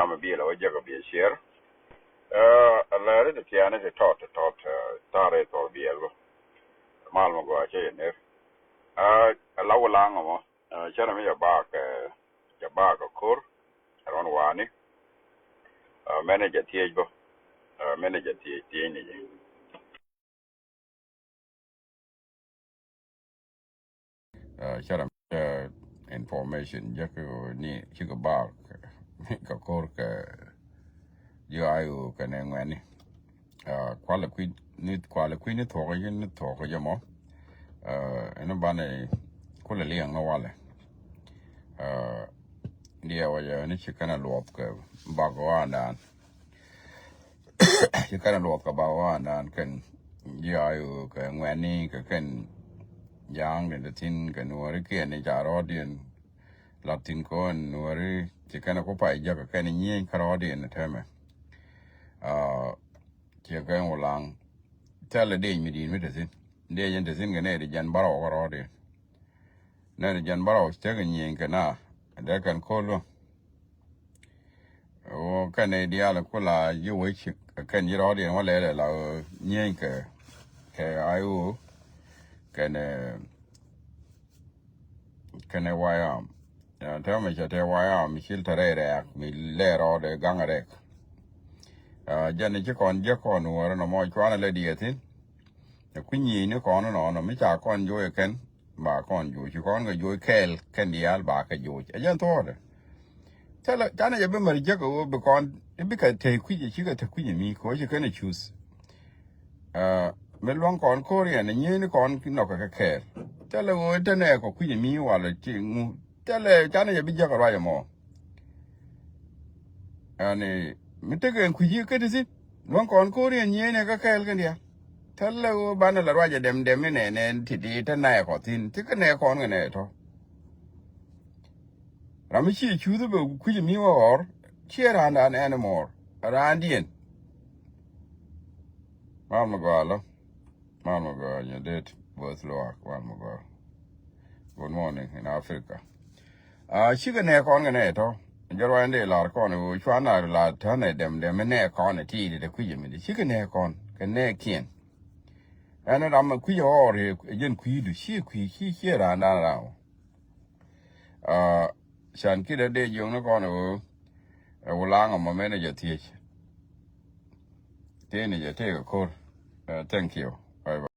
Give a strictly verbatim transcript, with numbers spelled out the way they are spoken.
Ama biɛl a wä jek a biɛl ciɛr. Ɛ lɛri ti tiani ti tɔt ti tɔt, ɛ, tari tɔt biɛl bä. Mal ma gɔaa cɛ yɛ ner. Ɛ la wä laŋ mɔ. Ɛ cɛ na mi jɛ baak, ɛ, jɛ baak a kor. Ɛ rɔn wani. Ɛ mɛn jɛ thiec bä. Ɛ mɛn jɛ thiec thiec ni jɛ. Ɛ cä ram, ɛ, information jek ni cikɛ bak kɛ kor kɛ ji̱ ayo kɛnɛ ŋuɛni. Ɛ kualɛ kui̱ ni, kualɛ kui̱ ni thuɔk, ni thuɔk jɛ mɔ. Ɛ ɛn banɛ kulɛ liɛŋ ni walɛ. Ɛ diɛ wä jɛ ni ci kɛnɛ luɔth kɛ bak wandan. Ci kɛn luɔth kɛ ba wandan kɛn ji̱ ayo kɛ ŋuɛni kɛ kɛn ja̱a̱ŋ ni ti thin kɛ nuɔri kiɛn ni ca rɔɔdiɛn. Lat thin kɔn nuɔri ci kɛn ku pay jɛ kɛ kɛn nyieny kä rɔɔdiɛn ni tɛmɛ. Aa, ci kɛn wulaŋ. Thɛl dec mi di̱i̱t mi te thin. Dec in te thin kɛ nɛy di jɛn bärɔw kä rɔɔdiɛn. Nɛy di jɛn bärɔw cä kɛ nyieny kɛ na. Dee kɛn ko̱l wä. Wä kɛn i̱ diaal kula yi wec kɛn yi rɔɔdiɛn wä lɛlɛ la nyieeny kɛ kɛ I O kɛn kɛn wayam. Tɛmɛ cɛ tɛ wayam mi cil tɛ rɛy rɛɛk mi lɛ rɔɔdɛ gaŋ rɛk. Jɛn ci kɔn jiäk kɔn wä rɛ nɔmɔ cuanɛ lɛ diɛ thin. Ɛ kui̱ nyiecni kɔn nɔnɔ mi ca kɔn joc ɛ kɛn ba kɔn joc ci kɔn kɛ joc kɛɛl kɛn diaal ba kɛ joc ɛ jɛn thuɔɔdɛ. Thilɛ canɛ jɛ bi mɛr jiäk ɛ ɣöö bi kɔn bikɛ te kui̱c ɛ cikɛ te kui̱c ɛ mi kɛ ɣöö ci kɛn ɛ cuth. Mi luäŋ kɔn ko̱r yɛn ɛ nyiecni kɔn nɔkɛ kɛ kɛɛl. Thilɛ ɣöö te nɛɛkɔ kui̱c ɛ mi walɛ ti ŋu. Thilɛ canɛ jɛ bi jiäk ɛ ruac ɛmɔ. Ani mi tekɛ kui̱ci kä ti thi̱n luäŋ kɔn ko̱r yɛn nyieenɛ kä kɛɛl kɛn diaal. Thilɛ ɣöö banɛ la ruacɛ dɛm dɛm inɛ nɛn ti ti te nɛɛkɔ thi̱n ti kä nɛɛkɔn kɛ nɛɛ tɔ. Ram mi ciɛ cuth bɛ kui̱ci mi wä ɣɔr ciɛ raandan ɛn mɔɔr raandiɛn. Mam mi gɔaa lɔ. Mal mi gɔaa nyɛ det both luaak mal mi gɔaa. Good morning in Africa. Cikɛ nɛ kɔn kɛ nɛ tɔ jɛ ruany dee lar kɔn wu cuan na lar tän ɛ dɛm dɛm nɛ kɔn ɛ ti de kui̱ jɛ mi de cikɛ nɛ kɔn kɛ nɛ kiɛn. Ɛn ram kui̱ ɛ ɔɔr ɛ jɛn kui̱ du ci kui̱ ci ci ran dan ran. Can kidɛ dee jiɔkni kɔn ɛ wu laŋ ɛmɔ mɛn ɛ jɛ thiec. Tëë ni jɛ tëë kɛ ko̱r. Thank you. Bye bye.